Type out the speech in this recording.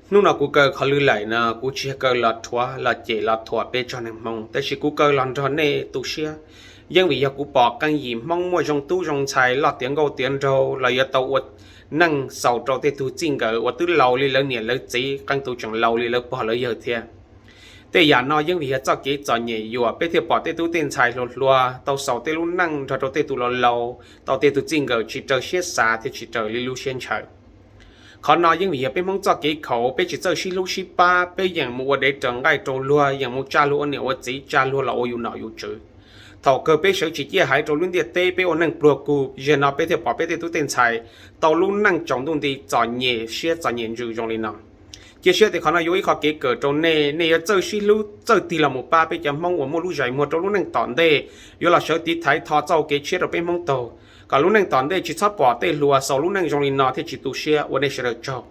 Hnub no kuv kaw qhov lwm lawm no kuv tsis yog kaw los rhuav los cem los thuam peb tsoom neeg Hmoob, tab sis kuv kaw los nrog nej tu siab. Yeej vim yog kuv pom qee yim Hmoob muaj zoo tub zoo ntxhais loj tiav nkauj tiav nraug los yuav tau ua neej xaus rau tej tug txij nkawm uas twb laus li lawv niam lawv txiv, qee tus tseem laus li lawv pog lawv yawg thiab. Tej yam no yeej vim yog txoj kev txom nyem yuam peb thiaj pom tej tub tej ntxhais hluas hluas tau xaus tej lub neej nrog rau tej tus laus laus, tau tej tug txij nkawm tsis raws siab xav thiab tsis raws li lub siab ntshaw. Qhov no yeej vim yog peb Hmoob txoj kev khaum, peb tsis txawj sib hlub sib pab, peb yeem mus ua dev raws nqaij rau luag, yeem mus tsa luag ua niam ua txiv, tsa luag los ua yus nom yus tswv. Thaum kawg peb sawv tsis ciaj haiv rau lub ntiaj teb, peb ua neej pluag kug, zaum no peb thiaj pom peb tej tub tej ntxhais tau lub neej tsaus ntuj nti txom nyem siab txom nyem ntsws zoo li no. Cia siab tias qhov no yuav ua ib qho kev kawm rau nej, nej yuav txawj sib hlub txawj tig los mus pab peb cov Hmoob uas muaj lub zais muag rau lub neej tom ntej, yuav los sawv tiv thaiv tho txoj kev tshiab rau peb Hmoob taug, kom lub neej tom ntej tsis txhob pom tej hluas xaus lub neej zoo li no thiaj tsis tu siab. Ua nej sawv daws tsaug.